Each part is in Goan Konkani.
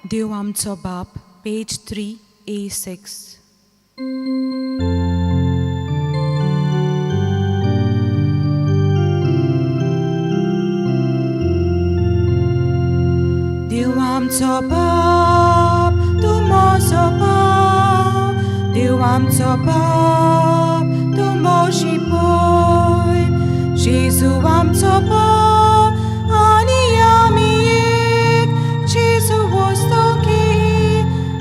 देव आमचो बाप, पेज 3A6. देव आमचो बाप, तूं म्हजो बाप, देव आमचो बाप, तूं म्हजी पय, जेजू आमचो बाप आनी आमी एक, जेजू वस्तुकी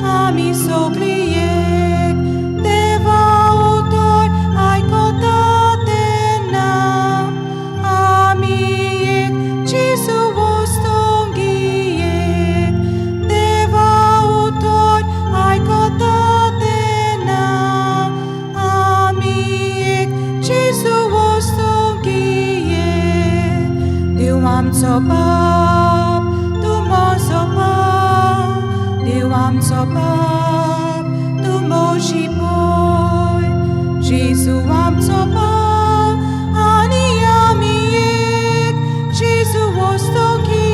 आमी सगळीं एक, देवा उतर आयकता तेन्ना आमी एक, जेजू वस्तुकी एक, देवा उतर आयकता तेन्ना आमी एक, जेजू वस्तुकी एक. देव आमचो बाप, तूं म्हजो बाप, देव आमचो बाप, तूं म्हजी पय, जेजू आमचो बाप आनी आमी एक, जेजू वस्तुकी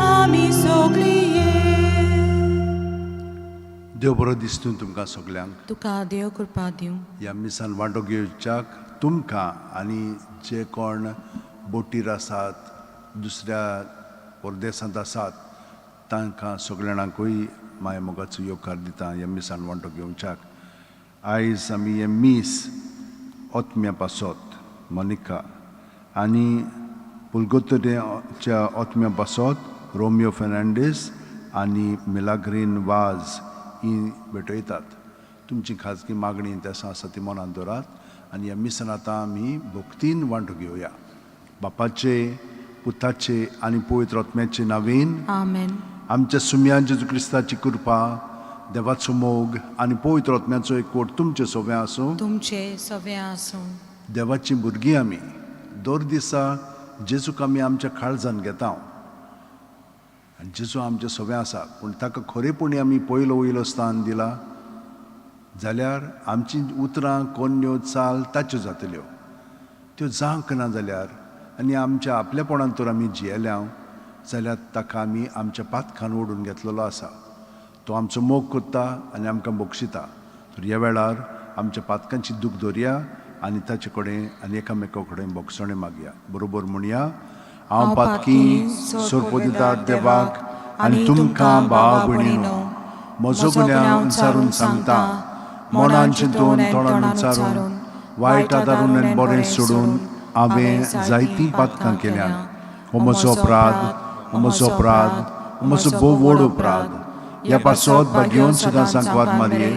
आमी सगळीं एक. देव बरो दिसतूं तुमकां सगल्यांक. तुका देव कृपा दिवं. ह्या मिसान वांटो घेवच्याक तुमकां आनी जे कोण बोटीर आसात, दुसऱ्या परदेसांत आसात, तांकां सगळ्यांकूय माय मोगाचो येवकार दिता ह्या मिसान वांटो घेवच्याक. आयज आमी हें मीस ओतम्या पासत मोनिका आनी पुलगोतरेच्या ओतम्या पासत रोमियो फेर्नांडीस आनी मिलाग्रीन वाज ही भेटयतात. तुमची खाजगी मागणी तेसां आसा ती मनांत दवरात आनी ह्या मिसान आतां आमी भक्तीन वांटो घेवया. बापाचे, पुताचे आनी पवित्र आत्म्याचे नांवेन. आमेन. आमच्या सुम्या जेजू क्रिस्ताची कृपा, देवाचो मोग आनी पवित्र आत्म्याचो एकवट तुमचे सोवे आसूं. तुमचे सवे आसूं. देवाचीं भुरगीं आमी दर दिसा जेजूक आमी आमच्या काळजान घेता आनी जेजू आमचे सोवे आसा, पूण ताका खरेपणी आमी पयलो वयलो स्थान दिला जाल्यार आमची उतरां, कोन्न्यो, चाल ताच्यो जातल्यो. त्यो जावंक ना जाल्यार आनी आमच्या आपलेपणान तर आमी जियेल्या जाल्यार ताका आमी आमच्या पातखान ओडून घेतलेलो आसा. तो आमचो मोग करता आनी आमकां बक्षिता. तर ह्या वेळार आमच्या पातकांची दूख दवरया आनी ताचे कडेन आनी एकामेका कडेन बक्षणें मागया. बरोबर म्हणया. हांव पातकी सोरपोदिदार देवाक आनी तुमकां भावा भयणीनो म्हजो गुन्यांव उच्चारून सांगता. मनान चिंतून, तोंडान उच्चारून, वायट आदारून आनी बरें सोडून हांवें जायतीं पातकां केल्यात. हो म्हजो अपराध, हो म्हजो अपराध, हो म्हजो भोव व्हड अपराध. ह्या पासत भाग्योन सदां सांकवाद मारये,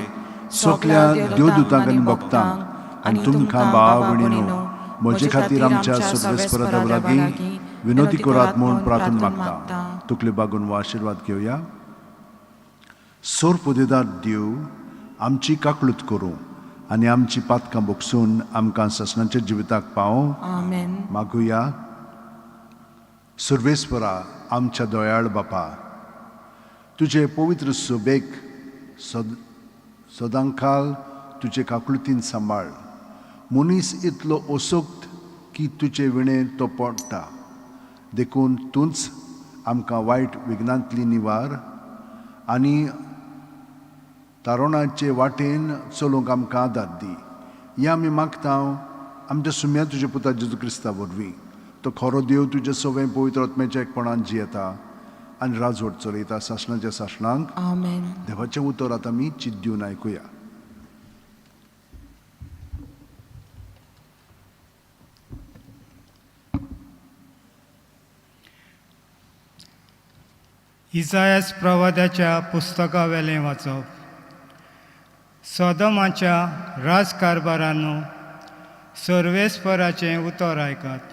सगल्या देवदूतांक आनी भक्तांक आनी तुमकां भावा भयणीनो म्हजे खातीर आमच्या सर्वेस्परा देवा लागीं विनोदी करात म्हूण प्रार्थना मागता. तुकले बागून हो आशिर्वाद घेवया. सोरपोदेदार देव आमची काकळूत करूं आनी आमची पातकां बोगसून आमकां ससनाच्या जिविताक पावों. आमेन. मागुया. सर्वेस्परा, आमच्या दयाळ बापा, तुजे पवित्र सोबेक सदांकाल तुजे काकळुतीन सांबाळ. मनीस इतलो असोक्त की तुजे विणें तो पडटा, देखून तूंच आमकां वायट विघ्नांतली निवार आनी तारोणाचे वाटेन चलूंक आमकां आदार दी. हें आमी मागता आमच्या सुम्या तुज्या पुता जेजू क्रिस्ता वरवीं. तो खरो देव, तुज्या सवें पवित्र आत्म्याच्या एकपणान जियेता आनी राजवट चलयता सासणाच्या सासणांक. आमेन. देवाचें उतर आतां आमी चित दिवन आयकुया. इजायस प्रवादाच्या पुस्तकावेलें वाचप. सदमाच्या राजकारभारानो, सर्वेस्पराचें उतर आयकात.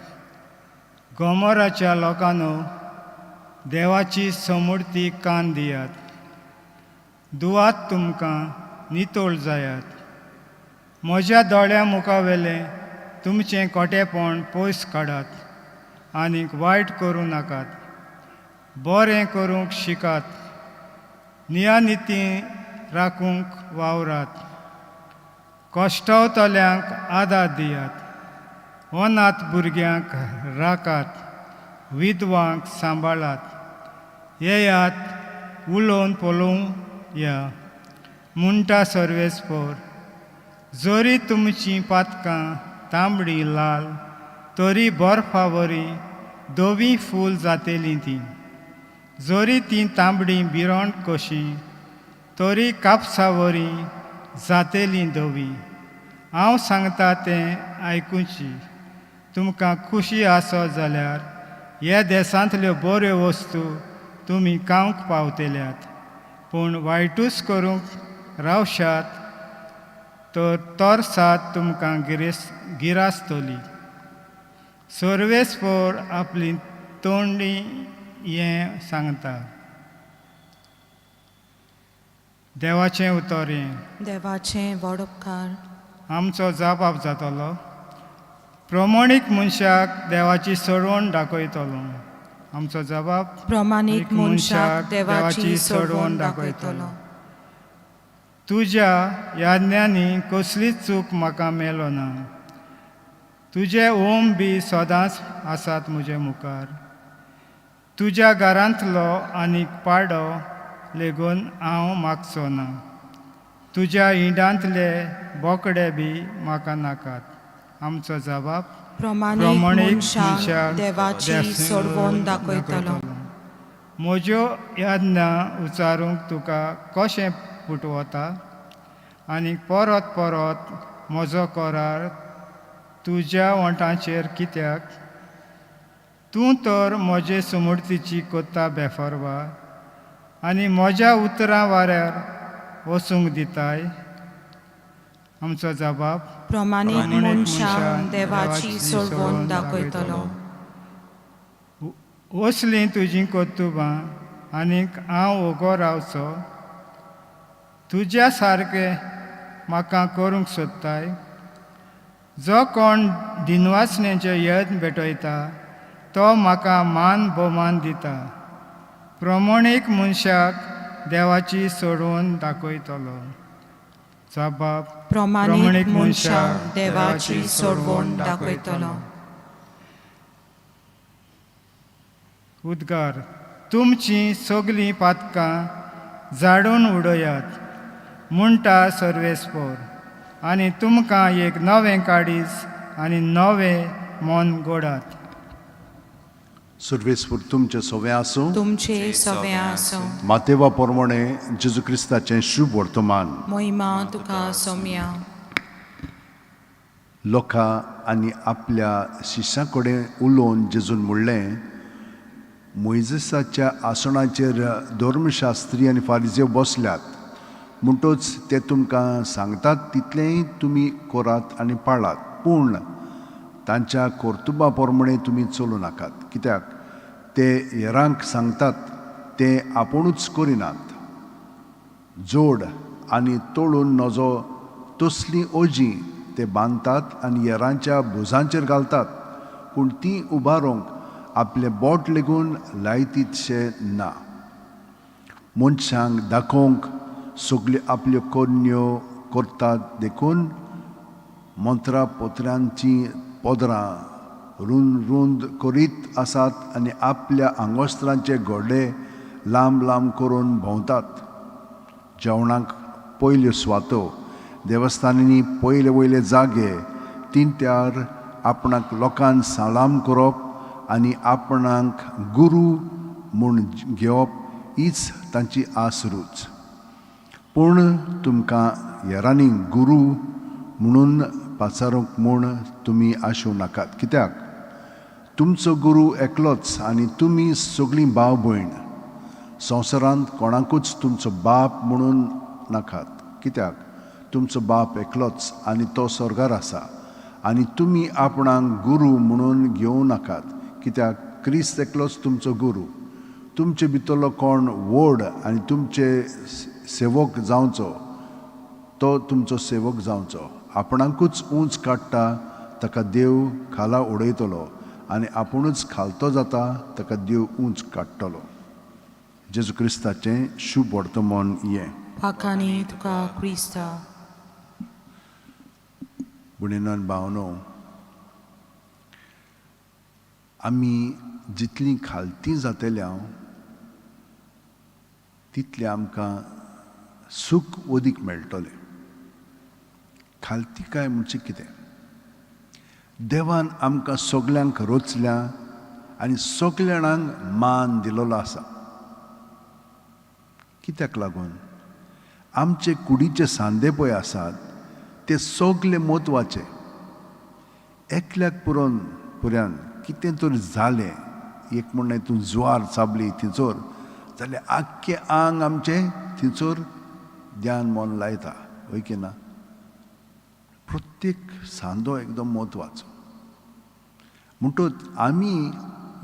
गोमोराच्या लोकांनो, देवाची समूर्ती कान दियात. दुवात तुमकां नितळ जायात. म्हज्या दोळ्या मुखावेलें तुमचें कोटेपण पयस काडात आनीक वायट करूं नाकात. बरें करूंक शिकात. नियानिती राखूंक वावरात. कश्टवतल्यांक आदार दियात. अनाथ भुरग्यांक राखात. विधवांक सांबाळात. येयात, उलोवन पळोवं या म्हणटा सर्वेस्पोर. जरी तुमचीं पातकां तांबडी लाल तरी बर्फा वरी धवी फूल जातेलीं तीं. जरी तीं तांबडी बिरोण कशीं तरी कापसा वरी जातेलीं धवी. हांव सांगता तें आयकुची. तुमकां खुशी आसत जाल्यार ह्या देसांतल्यो बऱ्यो वस्तू तुमी खावंक पावतल्यात, पूण वायटूच करूंक रावशात तर तरसाद तुमकां गिरासतली. सर्वेस्पोर आपली तोंडी हें सांगता. देवाचें उतर हें. देवाचें व्हड उपकार. आमचो जाबाब जातलो. प्रमाणीक मनशाक देवाची सोडवण दाखयतलो. आमचो जबाब. प्रमाणीक मनशाक देवाची सोडवण दाखयतलो. तुज्या याज्ञांनी कसलीच चूक म्हाका मेलो ना. तुजे ओम बी सदांच आसात म्हजे मुखार. तुज्या घरांतलो आनीक पाडो लेगून हांव मागचो ना. तुज्या इंडांतले बोकडे बी म्हाका नाकात. आमचो जबाब. प्रमाणीक मनशाक देवाची सोडवण दाखयतलो. म्हज्यो याज्ञा उचारूंक तुका कशें पुटवता आनी परत परत म्हजो करार तुज्या वंठाचेर कित्याक? तूं तर म्हजे सुमूर्तीची कोत्ता बेफरवा आनी म्हज्या उतरां वाऱ्यार वचूंक दिताय. आमचो जबाब. प्रमाणीक मनशाक देवाची सोडवण दाखयतलो. असलीं तुजीं कर्तुबां आनीक हांव ओगो रावचो? तुज्या सारकें म्हाका करूंक सोदताय? जो कोण दिनवासण्याचे यत्न भेटयता तो म्हाका मान भोवमान दिता. प्रमाणीक मनशाक देवाची सोडवण दाखयतलो. जबाब. प्रमाणीक मनशाक देवाची सोडवण दाखयतलो. उद्गार. तुमचीं सगलीं पातकां जाडून उडयात म्हणटा सर्वेस्पोर आनी तुमकां एक नवें काडीस आनी नवें मन गोडात. सर्वेस्पोर तुमचें सवें आसूं. तुमचे सवें आसूं. मातेवा प्रमाणे जेजू क्रिस्ताचें शुभ वर्तमान. मोहिमा तुका सोम्या. लोकां आनी आपल्या शिश्यां कडेन उलोवन जेजून म्हणलें, मोयजेसाच्या आसणाचेर धर्मशास्त्री आनी फारिजेव बसल्यात, म्हणटच ते तुमकां सांगतात तितलेंय तुमी करात आनी पाळात, पूण तांच्या कर्तुबा प्रमाणे तुमी चलूं नाकात, कित्याक ते हेरांक सांगतात ते आपुणूच करिनात. जोड आनी तोळून नजो तसलीं ओजीं ते बांदतात आनी हेरांच्या भुजांचेर घालतात, पूण तीं उबारूंक आपलें बोट लेगून लायतीतशें ना. मनशांक दाखोवंक सगल्यो आपल्यो करण्यो करतात, देखून मंत्रा पत्र्यांचीं पदरां रुंद रुंद करीत आसात आनी आपल्या आंगोस्त्रांचे घोडे लांब लांब करून भोंवतात. जेवणाक पयल्यो सुवातो, देवस्थानांनी पयले वयले जागे, तिंट्यार आपणाक लोकांक सलाम करप आनी आपणाक गुरू म्हूण घेवप हीच तांची आस रूच. पूण तुमकां हेरांनी गुरू म्हणून पाचारूंक म्हूण तुमी आशूं नाकात, कित्याक तुमचो गुरू एकलोच आनी तुमी सगळीं भाव भयण. संवसारांत कोणाकूच तुमचो बाप म्हणून नाकात, कित्याक तुमचो बाप एकलोच आनी तो स्वर्गार आसा. आनी तुमी आपणाक गुरू म्हणून घेवं नाकात, कित्याक क्रिस्त एकलोच तुमचो गुरू. तुमचे भितरलो कोण व्हड आनी तुमचे सेवक जावचो तो तुमचो सेवक जावचो. आपणाकूच ऊंच काडटा ताका देव खाला उडयतलो आनी आपुणूच खालतो जाता ताका देव ऊंच काडटलो. जेजू क्रिस्ताचें शुभ वर्तमान हें. पाकानी तुका क्रिस्ता. भयणीनो भावनो, आमी जितलीं खालती जातल्या तितलें आमकां सूख अदीक मेळटलें. खालतीकाय म्हणजे कितें? देवान आमकां सगल्यांक रचल्या आनी सगल्या जाणांक मान दिलेलो आसा. कित्याक लागून? आमचे कुडीचे सांदे पळय आसात ते सगले म्हत्वाचे. एकल्याक पुरोवन पुऱ्यान कितें तर जालें, एक म्हणणें तूं ज्वार चाबली थंयसर जाल्यार आख्खें आंग आमचें थंयसर ध्यान मन लायता, हय की ना? प्रत्येक सांदो एकदम म्हत्वाचो. म्हणटच आमी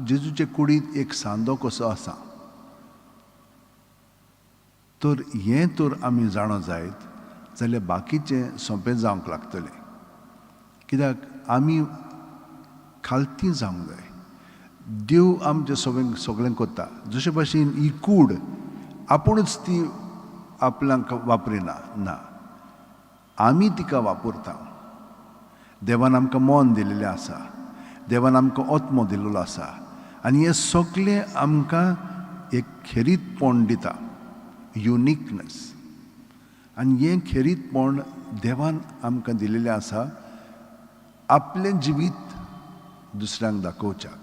जेजूचे कुडींत एक सांदो कसो आसा, तर हें तर आमी जाणो जायत जाल्यार बाकीचें सोंपें जावंक लागतलें. कित्याक आमी खालती जावंक जाय. देव आमचें सगळें सगळें करता. जशे भाशेन ही कूड आपुणूच ती आपणाक वापरिना, ना, आमी तिका वापरता. देवान आमकां मन दिलेलें आसा, देवान आमकां आत्मो दिल्लो आसा आनी हें सगळें आमकां एक खेरीतपण दिता, युनिकनस. आनी हें खेरीतपण देवान आमकां दिलेलें आसा आपलें जिवीत दुसऱ्यांक दाखोवच्याक.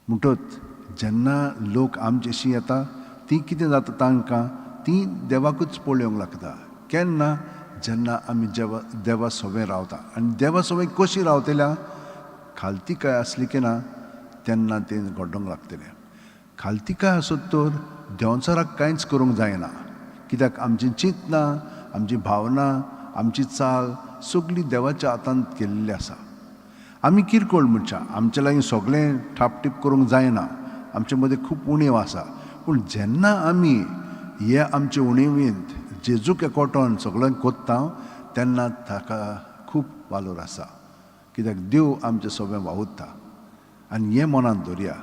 म्हणटच जेन्ना लोक आमचेशी येता ती कितें जाता तांकां, ती देवाकूच पळोवंक लागता. केन्ना? जेन्ना आमी देवा सवें रावता. आनी देवा सवें कशी रावतल्या? खालतीकाय आसली की ना तेन्ना तें घडोवंक लागतलें. खालतीकाय आसत तर देंवचाराक कांयच करूंक जायना, कित्याक आमची चिंतना, आमची भावना, आमची चाल सगळी देवाच्या हातांत केल्ली आसा. आमी किरकोळ मनशां, आमचे लागीं सगळें ठापटीप करूंक जायना, आमचे मदीं खूब उणीव आसा. पूण जेन्ना आमी हे आमचे उणीवेंत जेजूक एकवटोन सगळें कोत्ता तेन्ना ताका खूब वालोर आसा, कित्याक देव आमचें सगळें वावुरता. आनी हें मनांत दवरया,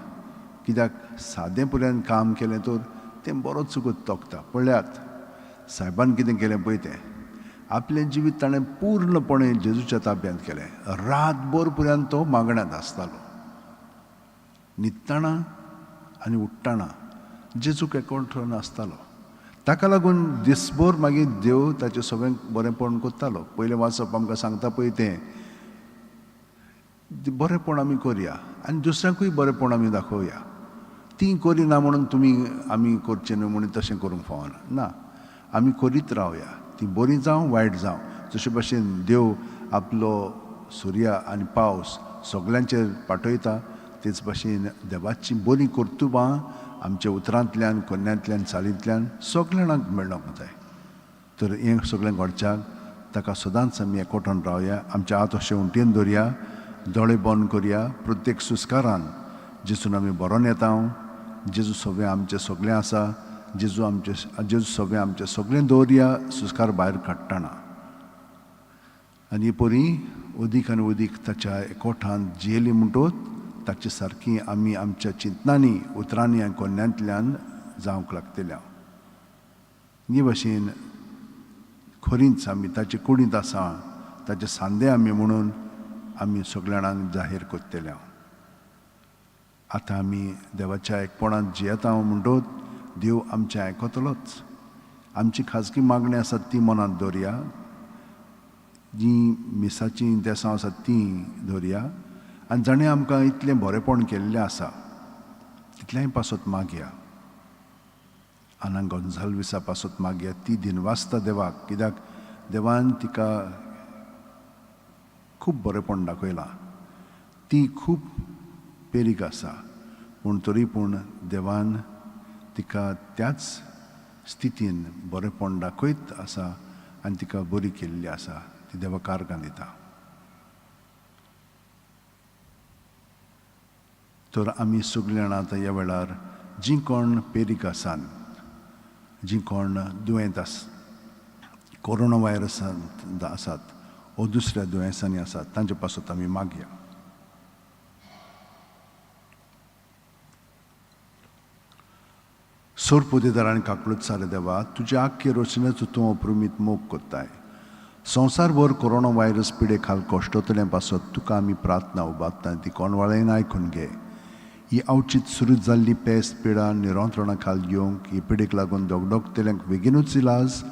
कित्याक सादें पर्यंत काम केलें तर तें बरो चुकत तोखता. पळयात सायबान कितें केलें पळय, तें आपलें जिवीत ताणें पूर्णपणे जेजूच्या ताब्यांत केलें. रातभर पर्यंत तो मागण्यांत आसतालो, न्हिदतना आनी उठ्ठना जेजूक एकवटून आसतालो. ताका लागून दिसभर मागीर देव ताचें सगळें बरेंपण करतालो. पयलें वाचप आमकां सांगता पळय तें बरेंपण आमी करया आनी दुसऱ्यांकूय बरेंपण आमी दाखोवया. तीं करिना म्हणून तुमी आमी करचें न्हू म्हणून तशें करूंक फावना, ना, आमी करीत रावया. ती बरी जावं वायट जावं, जशे भाशेन देव आपलो सुर्या आनी पावस सगल्यांचेर पाठयता तेच भाशेन देवाची बरीं कर्तुबां आमच्या उतरांतल्यान, कोन्यांतल्यान, चालींतल्यान सगल्या जाणांक मेळोंक जाय. तर हें सगळें घडच्याक ताका सदांच आमी एकवटून रावया, आमच्या हात अशें उंटयेन दवरया, दोळे बंद करया. प्रत्येक सुस्कारान जेजून आमी बरोवन येता, जेजू सगळें आमचें सगळें आसा, जेजू आमचें जेजू सगळें आमचें सगळें दवरया सुस्कार भायर काडटना. आनी परी अदीक आनी अदीक ताच्या एकवटान जियेली म्हणटोच ताचे सारकी आमी आमच्या चिंतनांनी, उतरांनी आनी कोन्यांतल्यान जावंक लागतल्या. हे भाशेन खरींच आमी ताचे कुडींत आसा, ताचे सांदे आमी म्हणून आमी सगल्या जाणांक जाहीर करतल्या. आतां आमी देवाच्या एकपणांत जियेता म्हणटोच देव आमचें आयकतलोच. आमची खाजगी मागणी आसात ती मनांत दवरया, जीं मिसाचीं देसां आसात तीं दवरया आनी जाणें आमकां इतलें बरेंपण केल्लें आसा तितलेंय पासत मागया. आना गोंजाल्विसा पासत मागया, ती दिनवासता देवाक, कित्याक देवान तिका खूब बरेंपण दाखयलां. ती खूब पेरीक आसा, पूण तरी पूण देवान तिका त्याच स्थितीन बरेंपण दाखयत आसा आनी तिका बरी केल्ली आसा. ती देवा कारगां दिता. तर आमी सगळीं जाणां आतां ह्या वेळार जीं कोण पेरीक आसात, जीं कोण दुयेंत आस, कोरोना व्हायरसांत आसात ओ दुसऱ्या दुयेंसांनी आसात, तांचे पासत आमी मागया. सोरपोतेदार आनी काकळूत सारे देवा, तुज्या आख्खे रचनेचो तूं अप्रुमीत मोग करताय. संवसारभर कोरोना व्हायरस पिडे खाल कश्टतल्या पासत तुका आमी प्रार्थना उबारता, ती कोणवाळेन आयकून घे. ही अवचीत सुरू जाल्ली पेस्त पिडा नियंत्रणा खाल घेवंक ही पिडेक लागून दगदगतल्यांक बेगीनूच इलाज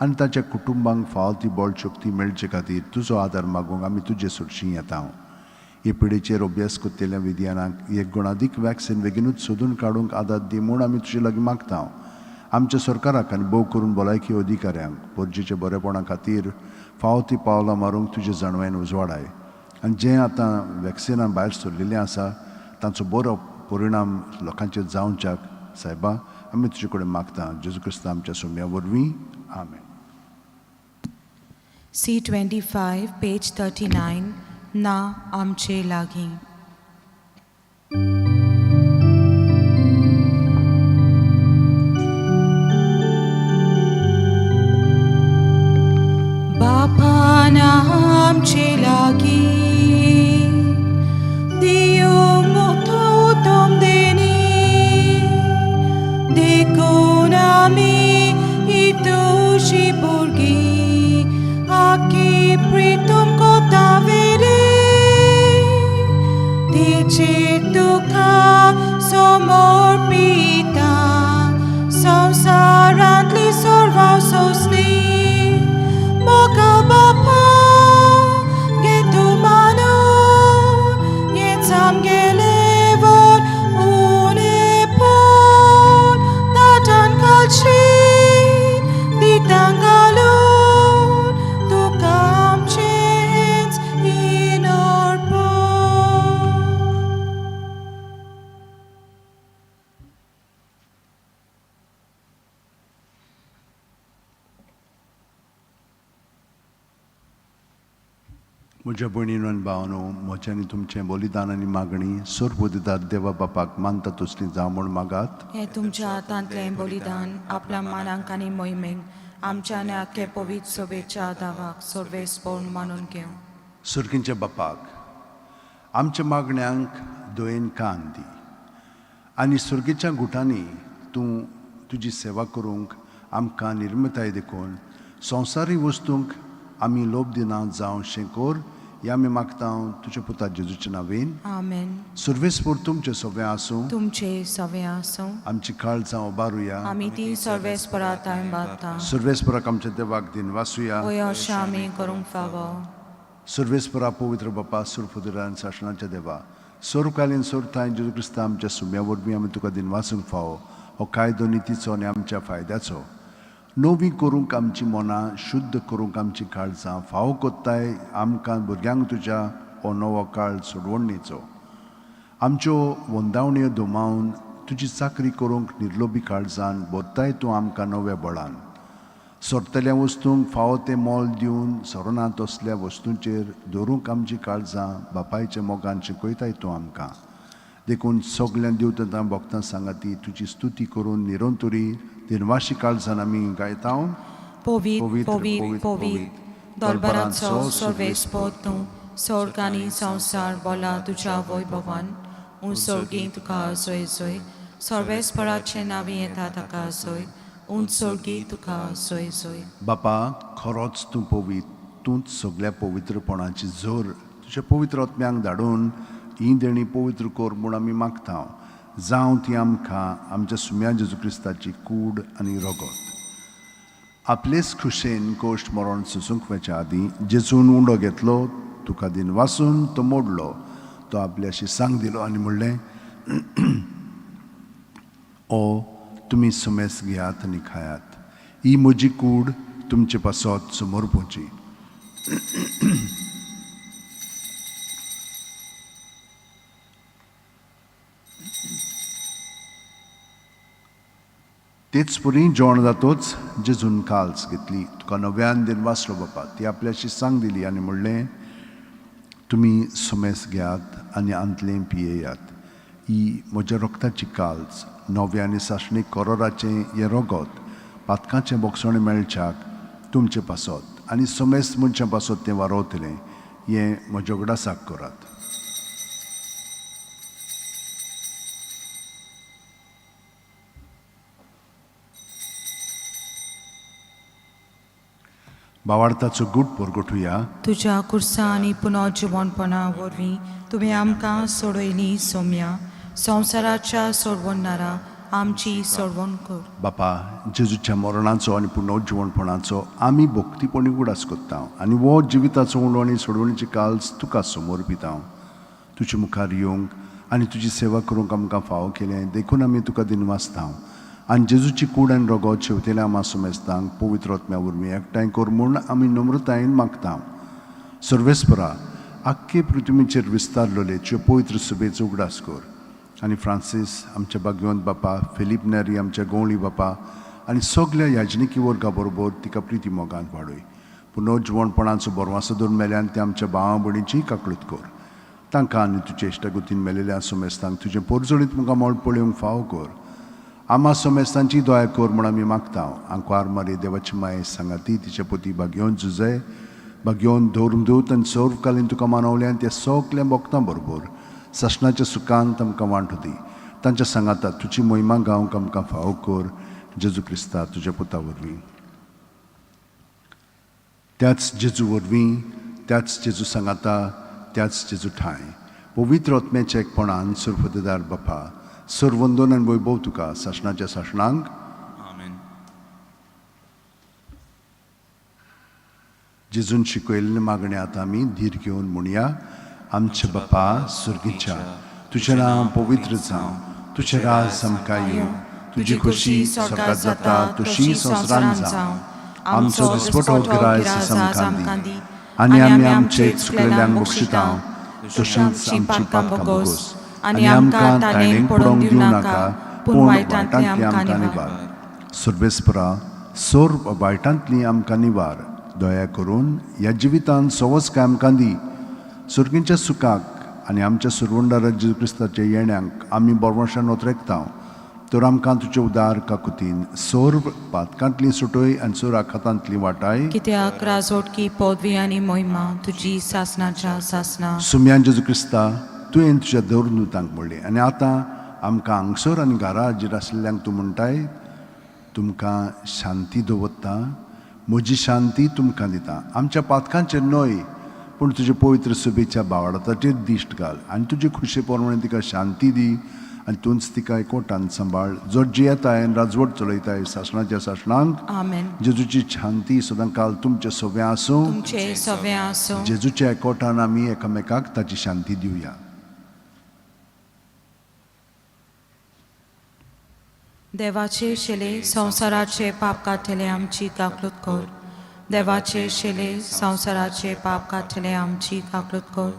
आनी ताच्या कुटुंबांक फावो ती बळ शक्ती मेळचे खातीर तुजो आदार मागूंक आमी तुजे सरशीं येता. हे पिडेचेर अभ्यास करतल्या विज्ञानाक एक गुणादीक वॅक्सिन बेगीनूच सोदून काडूंक आदार दी म्हूण आमी तुजे लागीं मागता. आमच्या सरकाराक आनी भोव करून भलायकी अधिकाऱ्यांक परजेच्या बरेपणा खातीर फावो ती पावलां मारूंक तुजे जाणवायेन उजवाडाय आनी जें आतां वॅक्सिनां भायर सरलेलीं आसा तांचो बरो परिणाम लोकांचेर जावच्याक सायबा आमी तुजे कडेन मागता. जेजू क्रिस्ता आमच्या सोम्या वरवीं, आमेन. C25, page 39, ना आमचे लागीं. बापा ना आमचे लागीं, दिवंक उत्तम देणी, देखून आमी इतुशी भुरगीं, आखी प्रितम कोता वेरी, तिचे तुका समर्पिता, संवसारांतली सर्व सोंसणी, मोगा बापा घे तूं मानून, हेंच आमगेलें व्हड उणेपण, ताटान काळशीत दितां घालून, तुका आमचेंच इनर्पण. म्हज्या भयणीनो आनी भावांनो, म्हजें आनी तुमचें बलिदान आनी मागणी सर्वदिदार देवा बापाक मानता तसली जावं म्हूण मागात. हें तुमच्या हातांतलें बलिदान आपल्या मानांक आनी मोहिमेक आमच्या आनी आख्खे पवित्र सभेच्या दावाक सर्वेस्पोर मानून घेवं. सुर्गींच्या बापाक आमच्या मागण्यांक दयेन कान दी आनी सुर्गेच्या गुटांनी तूं तुजी सेवा करूंक आमकां निर्मताय देखून संवसारी वस्तूंक आमी लोभ दिना जावं शें कर हें आमी मागता तुज्या पुता जेजूच्या नांवेन. आमेन. सर्वेस्पोर तुमचें सगळें आसूं. तुमचे सगळें आसूं. आमची काळजां उबारुया. आमी ती सर्वेस्परा थंय बांदता. सर्वेस्पराक आमच्या देवाक दिन वासूया. वय अशें आमी करूंक फावो. सर्वेस्परा पवित्र बापा, सुरफुदरान सासणाच्या देवा, सोरकालीन सोरथाय जेजू क्रिस्ता आमच्या सुम्या वरवीं आमी तुका दिन वासूंक फावो. हो कायदो नितीचो आनी आमच्या फायद्याचो. नवी करूंक आमची मनां, शुद्ध करूंक आमची काळजां फावो कोत्ताय आमकां भुरग्यांक तुज्या हो नवो काळ सोडवणीचो. आमच्यो वंदावण्यो दुमावन तुजी चाकरी करूंक निर्लोभी काळजान भरताय तूं आमकां नव्या बळान. सोरतल्या वस्तूंक फावो तें मोल दिवन सोरना तसल्या वस्तूंचेर दवरूंक आमची काळजां बापायच्या मोगान शिकयताय तूं आमकां. देखून सगळ्यां देवतां भक्तां सांगाती तुजी स्तुती करून निरंतरी दिनवाशी काळजान आमी गायता. पवित्र पवित्र पवित्र दरबाराचो सर्वेस्पोर तूं, स्वर्ग आनी संवसार बोला तुज्या वैभवान. उंच तुका जोय जोय, सर्वेस्पराचें नांवी येता ताका जोय, उंच तुका जोय जोय. बापा, खरोच तूं पवित्र, तूंच सगळ्या पवित्रपणाची जोर. तुज्या पवित्र आत्म्यांक धाडून ही देणी पवित्र कर म्हूण आमी मागता. जावं ती आमकां आमच्या सुम्या जेजू क्रिस्ताची कूड आनी रगत. आपलेच खुशेन कोश्ट मरण सोसूंक वचच्या आदीं जेजून उंडो घेतलो, तुका दिन वासून तो मोडलो, तो आपल्याशी सांग दिलो आनी म्हणलें, ओ तुमी सुमेस घेयात आनी खायात, ही म्हजी कूड तुमचे पासत समर्पुची. तेच परी जेवण जातोच जेजून काल्स घेतली, तुका नव्यान दिन वाचलो बापा, ती आपल्याशी सांग दिली आनी म्हणलें, तुमी सुमेस घेयात आनी आंतलें पियेयात, ही म्हज्या रक्ताची काल्स, नव्या आनी सासणीक करोराचें हें रगत पातकाचें बोगसणें मेळच्याक तुमचे पासत आनी समेस्त मनशां पासत तें वारोवतलें, हें म्हज्या उगडासाक करात. बावार्थाचो गूट परगटुया. तुज्या कुर्सा आनी पुनर्जिवनपणा वरवीं तुवें आमकां सोडयली सोम्या, संवसाराच्या सोडवणारा आमची सोडवण कर. बापा, जेजूच्या मरणाचो आनी पुनर्जिवणपणाचो आमी भक्तीपणी उगडास करता आनी हो जिविताचो उंडो आनी सोडवणीची काल्स तुका समर्पिता. तुजे मुखार येवंक आनी तुजी सेवा करूंक आमकां फावो केलें देखून आमी तुका दिनवासता आनी जेजूची कूड आनी रगत शेवतेल्या आमा सुमेस्तांक पवित्र आत्म्या वरवीं एकठांय कर म्हूण आमी नम्रतायेन मागता. सर्वेस्परा, आख्खे पृथ्वीचेर विस्तारलेले तुज्यो पवित्र सुबेचो उगडास कर आनी फ्रांसीस आमच्या भाग्यवंत बापा, फिलीप नेरी आमच्या गवळी बापा आनी सगल्या याजनिकी वर्गा बरोबर तिका प्रिती मोगान वाडय. पुनर्जिवणपणाचो बरवासो धरून मेल्यान ते आमच्या भावा भयणीची काकळूत कर. तांकां आनी तुजे इश्टागतीन मेलेल्या सोमेस्तांक तुजें पोरजोळीत मुखार मळ पळोवंक फावो कर. आमा सोमेस्तांची दया कर म्हूण आमी मागता. आंकवार मारी देवाची माये सांगाती तिचे पती भाग्योवन जुजय भाग्योवन धरून दूत आनी सर्वकालीन तुका मानवल्यान ते सगल्या भक्तां बरोबर सासणाच्या सुखान आमकां वांटू दी. तांच्या सांगाता तुजी मोहिमा गावंक आमकां फावो कर जेजू क्रिस्ता तुज्या पुता वरवीं. त्याच जेजू वरवीं, त्याच जेजू सांगाता, त्याच जेजू ठांय पवित्र आत्म्याच्या एकपणान सुरफतेदार बापा, सर्वंदन आनी वैभव तुका सासणाच्या सासणांक. आमेन. जेजून शिकयल्ले मागणे आतां आमी धीर घेवन म्हणया. आमचे बापा सुर्गीच्या, तुजें नांव पवित्र जावं, तुजें राज आमकां येवं, तुजी खुशी स्वर्गात जाता तशी संवसारांत जावं. आमचो दिसपटो गिरायस आमकां दी आनी आमी आमचे चुकलेल्यांक बक्षिता तशींच आमची पापकां भोगोस आनी आमकां ताणें पडोवंक दिवं नाका, पूण वायटांतली आमकां निवार. सर्वेस्परा, सर्व वायटांतली आमकां निवार. दया करून ह्या जिवितान सवस काय आमकां दी. सुर्गींच्या सुखाक आनी आमच्या सुरवंडारा जेजू क्रिस्ताच्या येण्यांक आमी बरवशान ओतरेकता. तर आमकां तुजे उदार काकुतीन सर्व पातकांतली सुटय आनी सर्व आखातांतली वाटाय. कित्याक राजवटकी पदवी आनी मोहिमा तुजी सासनाच्या सासना. सुम्यान जेजू क्रिस्ता, तुवें तुज्या दवरून म्हणलें आनी आतां आमकां हांगसर आनी घरा हाजीर आशिल्ल्यांक तूं म्हणटाय, तुमकां शांती दवरता, म्हजी शांती तुमकां दिता. आमच्या पातकांचेर न्हय पूण तुजे पवित्र सुबेच्या बावडाताचेर दिश्ट घाल आनी तुजे खुशे प्रमाणे तिका शांती दी आनी तूंच तिका एकवटान सांबाळ, जो जियेताय आनी राजवट चलयताय सासणाच्या सासणांक. आमेन. जेजूची शांती सदां काल तुमचे सगळें आसूं. तुमचे सगळें आसूं. जेजूच्या एकवटान आमी एकामेकाक ताची शांती दिवया. देवाचे शेले संवसाराचे पाप काडटले आमची काकलूत कर. देवाचे शेले संवसाराचे पाप काडटले आमची काकलूत कर.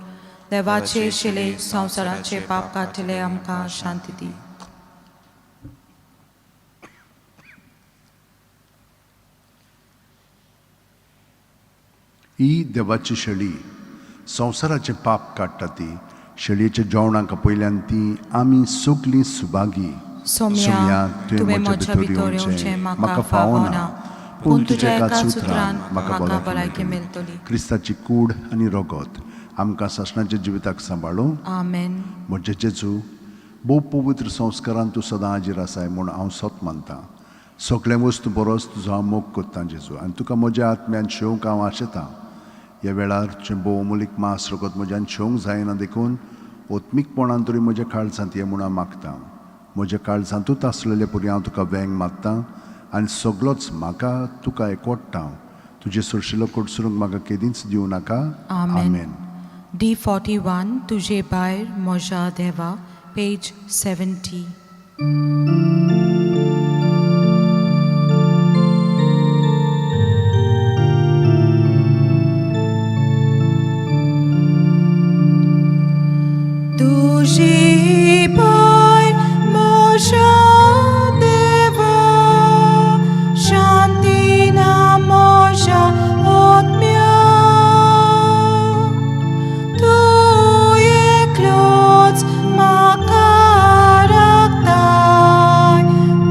देवाचे शेले संवसाराचे पाप काडटले आमकां शांती दी. ही देवाची शेळी संवसाराचें पाप काडटा. ती शेळयेच्या जेवणाक पयल्यान ती आमी सगलीं सुभागी. सोम्या, तुवें म्हज्या भितर येवचें म्हाका फावो ना, पूण तुज्या एकाच उतरान म्हाका भलायकी मेळटली. क्रिस्ताची कूड आनी रगत आमकां सासणाच्या जिविताक सांबाळूं. आमेन. म्हजे जेजू, भोव पवित्र संस्कारान तूं सदां हाजीर आसाय म्हूण हांव सत मानतां. सगळें वस्तू बरोच तुजो हांव मोग करतां जेजू आनी तुका म्हज्या आत्म्यान शेवंक हांव आशेतां. ह्या वेळार तुजें भोव अमूलीक मास रगत म्हज्यान शेवंक जायना देखून ओत्मीकपणान तरी म्हज्या काळजांत ये म्हूण हांव मागतां. म्हज्या काळजांतूच आसलेले परी हांव तुका वेंग मारतां आनी सगलोच म्हाका तुका एकवडटा. तुजें सुरशिलो कडसरूंक म्हाका केदींच दिवं नाका. आमेन. D41 तुझे भायर म्हज्या देवा, पेज 70. तुझे भायर म्हज्या देवा, शांती ना म्हज्या आत्म्या. तूं एकलोच म्हाका राखताय,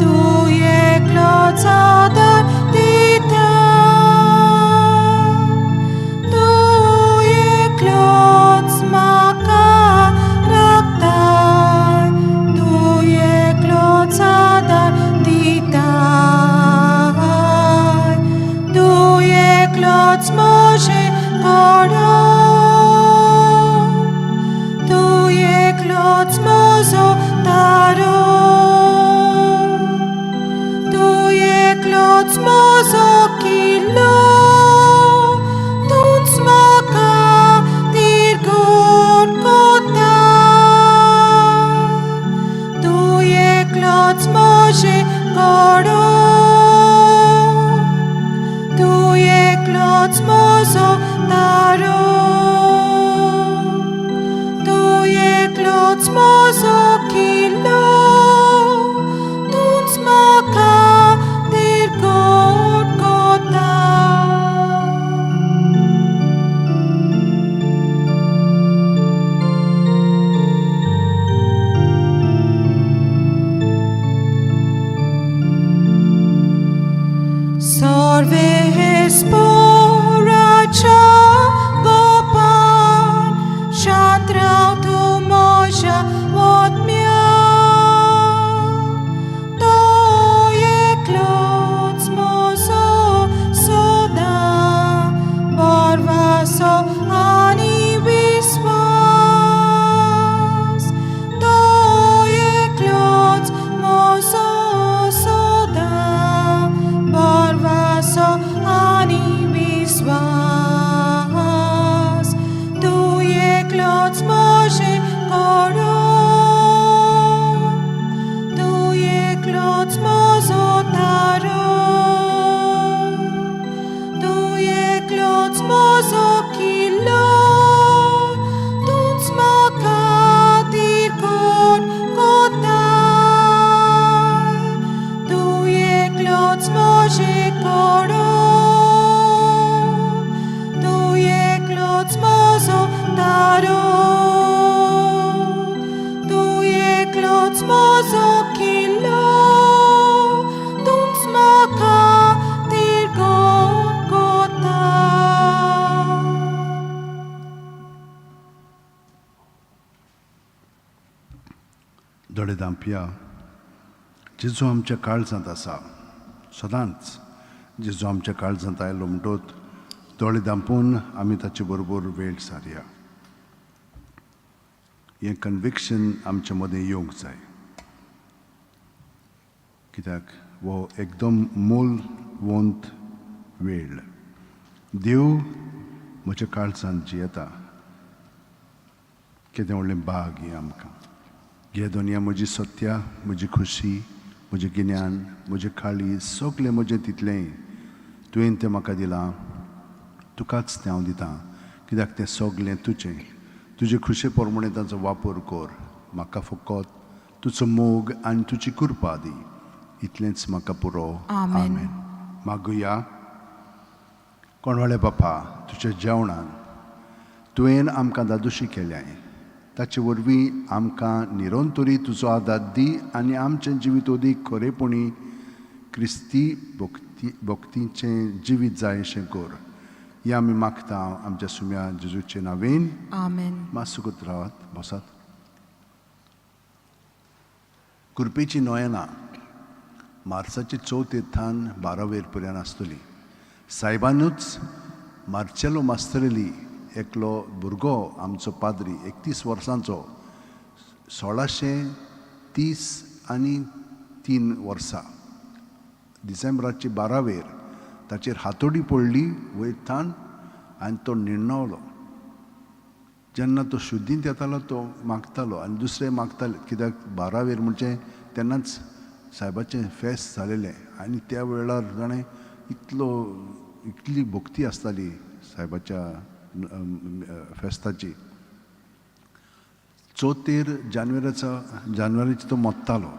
तूं एकलोच आदार दिता. तूं एकलोच म्हाका राखताय, तूं एकलोच म्हजो किल्लो, तूंच म्हाका तिर्गोता. दोळे धांपया. जेजू आमच्या काळजांत आसा सदांच. जेजू आमच्या काळजांत आयलो म्हणटोत दोळे धांपून आमी ताचे बरोबर वेळ सारया. हें कन्विक्शन आमच्या मदें येवंक जाय, कित्याक हो एकदम मोलवंत वेळ. देव म्हज्या काळजांत जियेता, केदें व्हडलें भाग हें आमकां. घे दोनया म्हजी सत्या, म्हजी खुशी, म्हजें गिन्यान, म्हजें काळीज, सगलें म्हजें तितलेंय तुवें तें म्हाका दिलां, तुकाच तें हांव दितां, कित्याक तें सगलें तुजें. तुजे खुशे प्रमाणे ताचो वापर कर. म्हाका फकत तुजो मोग आनी तुजी कृपा दी, इतलेंच म्हाका पुरो. आमेन. मागुया. कोणवाळे बापा, तुज्या जेवणान तुवें आमकां दादोशी केल्याय, ताचे वरवीं आमकां निरंतरी तुजो आदार दी आनी आमचें जिवीत अदीक खरेपणी क्रिस्ती भक्ती भक्तीचें जिवीत जाय अशें कर. हें आमी मागता आमच्या सुम्या जेजूचे नांवेन. आमेन. मातसो सुगत रावात, बसात. कुर्पेची नोयना मार्साचे चवथे थान बारावेर पर्यंत आसतली. सायबानूच मार्चेलो मास्तरेली एकलो भुरगो आमचो पाद्री 31 वर्सांचो, 1633 वर्सां डिसेंबराचे 12वेर ताचेर हातोडी पडली वयर थान आनी तो निर्णवलो. जेन्ना तो शुद्धींत येतालो तो मागतालो आनी दुसरे मागताले, कित्याक 12वेर म्हणजे तेन्नाच सायबाचें फेस्त जालेलें आनी त्या वेळार जाणें इतली भक्ती आसताली सायबाच्या फेस्ताची. चवथेर जानेवारीचो तो मोत्तालो,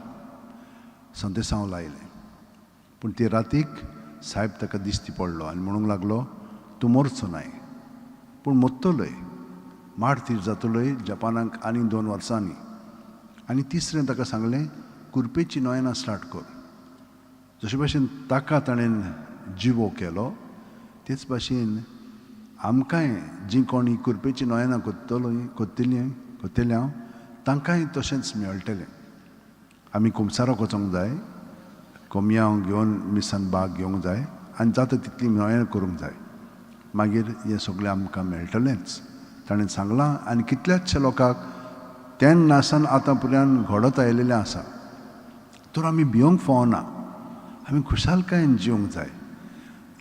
संदेसांव लायलें. पूण ते रातीक सायब ताका दिश्टी पडलो आनी म्हणूंक लागलो, तूं मरचो नाय पूण मोत्तलोय, मार्तीर जातलोय जपानाक आनी 2 वर्सांनी. आनी तिसरें ताका सांगलें, कुर्पेची नोयना स्टार्ट कर. जशे भाशेन ताका ताणें जिवो केलो तेच भाशेन आमकांय जीं कोणी कुर्पेची नोयना कोत्तली हांव तांकांय तशेंच मेळटलें. आमी कुमसाराक वचोंक जाय, कोमयांव घेवन मिसान बाग घेवंक जाय आनी जाता तितली नोयन करूंक जाय, मागीर हें सगळें आमकां मेळटलेंच. ताणें सांगलां आनी कितल्याचशे लोकांक तेन्ना सावन आतां पर्यंत घडत आयिल्लें आसा. तर आमी भियोंक फावना, आमी खुशालकायेन जिवंक जाय.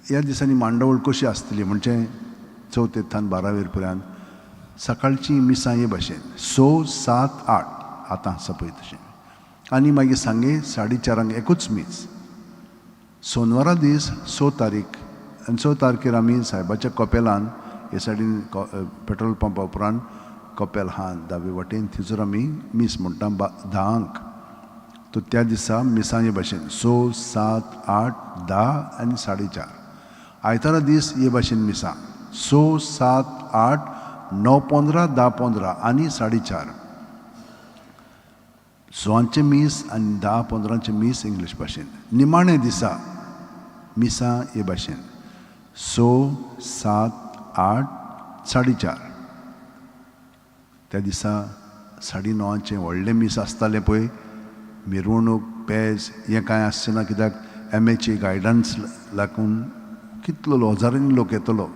ह्या दिसांनी मांडावळ कशी आसतली म्हणजे चवथे थान 12वेर पर्यंत सकाळची मिसां हे भाशेन 6, 7, 8 आतां आसा पळय तशें, आनी मागीर सांगे 4:30 एकूच मीस. सोनवारा दीस 6 तारीख आनी 6 तारखेर आमी सायबाच्या कपेलान हे सायडीन पेट्रोल पंपा उपरांत कपेल आहा दावे वटेन, थंयसर आमी मीस म्हणटा 10. तर त्या दिसा मिसां हे भाशेन 6, 7, 8, 10 आनी 4:30. आयतारा दीस हे भाशेन मिसां 6, 7, 8, 9, 15, 10, 15 आनी 4:30. 6 मीस आनी 10, 15 मीस इंग्लीश भाशेन. निमाणे दिसा मिसां हे भाशेन 6, 7, 8, 4:30. त्या दिसा 9:30 व्हडलें मीस आसतालें पळय, मिरवणूक पेज हें कांय आसचें ना, कित्याक एम एचे गायडन्स लागून कितलो हजारांनी लोक येतलो,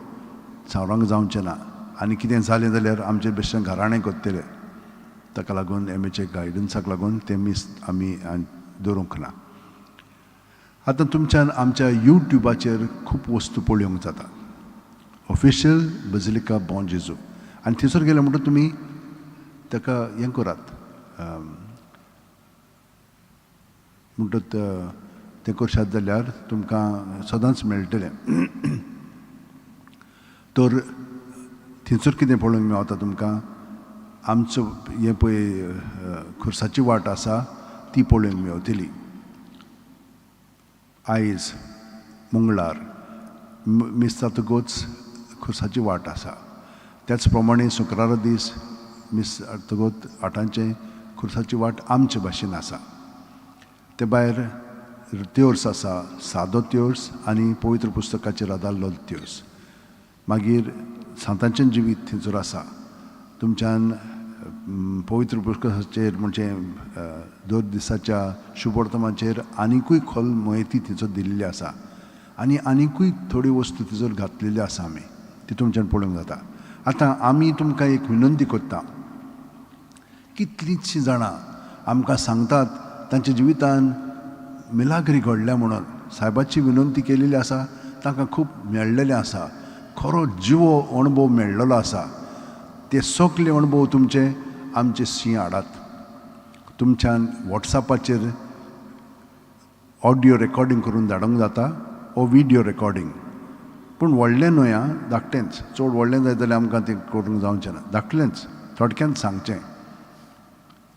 सावरांक जावचें ना आनी कितें जालें जाल्यार आमचें बेश्टें घराणें करतले. ताका लागून एम एचे गायडन्साक लागून तें मीस आमी दवरूंक ना. आतां तुमच्यान आमच्या युट्युबाचेर खूब वस्तू पळोवंक जाता, ऑफिशियल बजिलिका बॉन जेजू, आनी थंयसर गेले म्हणटकच तुमी ताका हें करात म्हणटत तें करशात जाल्यार तुमकां सदांच मेळटलें. तर थंयसर कितें पळोवंक मेवता तुमकां, आमचो हें पळय खुर्साची वाट आसा ती पळोवंक मेवतली. आयज मंगळार मीस जातकूच खुर्साची वाट आसा. त्याच प्रमाणे शुक्रारा दीस मीस जातकूच 8 खुर्साची खुर्साची वाट आमचे भाशेन आसा. ते भायर त्योर्स आसा, सादो त्योर्स आनी पवित्र पुस्तकाचेर आदारलो त्योर्स. मागीर सांतांचें जिवीत थंयसर आसा. तुमच्यान पवित्र पुस्तकाचेर म्हणजे दर दिसाच्या शुभवर्तमाचेर आनिकूय खोल म्हायती थंयसर दिल्ली आसा आनी आनिकूय थोड्यो वस्तू थंयसर घातलेल्यो आसा आमी, ती तुमच्यान पळोवंक जाता. आतां आमी तुमकां एक विनंती करता, कितलींचशीं जाणां आमकां सांगतात तांच्या जिवितान मिलाग्री घडल्या म्हणून. सायबाची विनंती केलेली आसा, तांकां खूब मेळ्ळेलें आसा, खरो जिवो अणभव मेळ्ळेलो आसा. ते सगळे अणभव तुमचे आमचे सी हाडात. तुमच्यान वॉट्सॅपाचेर ऑडियो रेकॉर्डिंग करून धाडूंक जाता ओ विडियो रेकॉर्डिंग, पूण व्हडलें न्हय आं, धाकटेंच. चड व्हडलें जाय जाल्यार आमकां तें करूंक जावचें ना. धाकलेंच थोडक्यान सांगचें.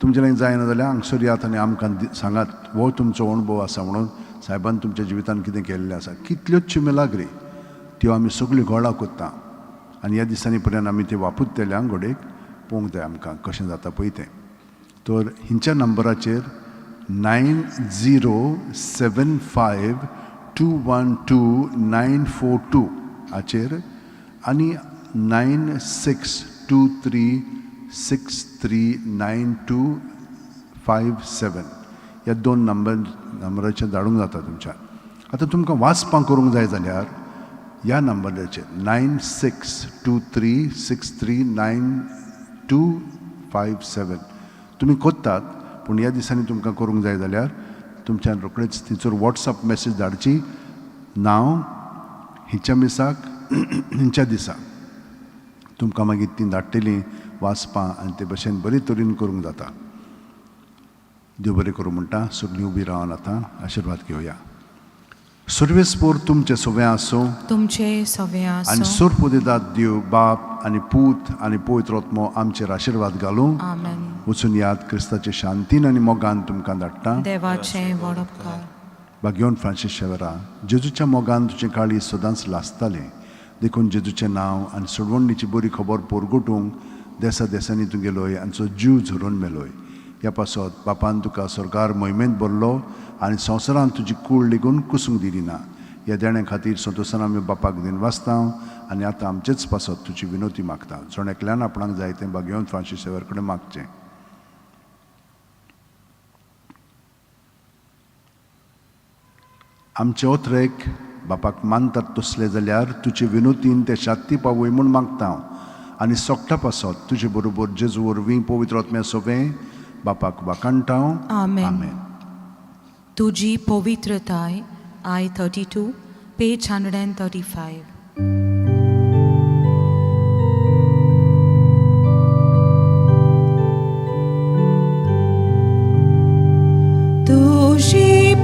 तुमचें लागीं जायना जाल्यार हांगसर यात आनी आमकां सांगात हो तुमचो अणभव आसा म्हणून सायबान तुमच्या जिवितान कितें केल्लें आसा. कितल्योच मिलाग्री त्यो आमी सगल्यो गोळा करता आनी ह्या दिसांनी पर्यंत आमी त्यो वापरतले आं. घोडेक पळोवंक जाय आमकां कशें जाता पळय तें. तर हिंच्या नंबराचेर 9075212942 हाचेर आनी 9623639257 ह्या दोन नंबराचेर धाडूंक जाता तुमच्यान. आतां तुमकां वाचपां करूंक जाय जाल्यार ह्या नंबराचेर 9623639257 तुमी कोत्तात, पूण ह्या दिसांनी तुमकां करूंक जाय जाल्यार तुमच्यान रोखडेच थंयसर वॉट्सअप मॅसेज धाडची, नांव हिच्या मिसाक हिंच्या दिसा, तुमकां मागीर ती धाडटलीं वाचपां आनी ते भशेन बरे तरेन करूंक जाता. देव बरें करूं म्हणटा. सगळीं उबी रावन आतां आशिर्वाद घेवया. सर्वेस्पोर तुमचें सगळें आसूं, तुमचे सगळें आनी आसूं. सोरपुदेदात देव बाप आनी पूत आनी पवित्र आत्मो आमचेर आशिर्वाद घालूं. आमेन. वचून याद क्रिस्ताचे शांतीन आनी मोगान तुमकां धाडटा. देवाचें व्हड उपकार. भाग्योन फ्रांसीस शेवरा, जेजूच्या मोगान तुजें काळीज सदांच लासतालें, देखून जेजूचें नांव आनी सोडवणीची बरी खबर पोरगोटूंक देसा देसांनी तूं गेलोय आनी तो जीव झरोवन मेलोय. ह्या पासत बापान तुका सरकार मोहिमेंत भरलो आनी संवसारांत तुजी कूळ लेगून कुसूंक दिली ना. ह्या देण्या खातीर संतोशान आमी बापाक दिन वाचता आनी आतां आमचेच पासत तुजी विनोती मागता. जण एकल्यान आपणाक जाय तें भाग्योन फ्रांसीस शेवर कडेन मागचें. आमचे ओत्रेक बापाक मानतात तसले जाल्यार तुजे विनोतीन ते शात्ती पावय म्हूण मागता हांव आनी सोगटा पासत तुजे बरोबर जेजू वरवीं पवित्र आत्म्या सोवें बापाक वाखाणटा हांव. आमेन. आमेन. तुजी पवित्रताय I 32 page 135. तुजी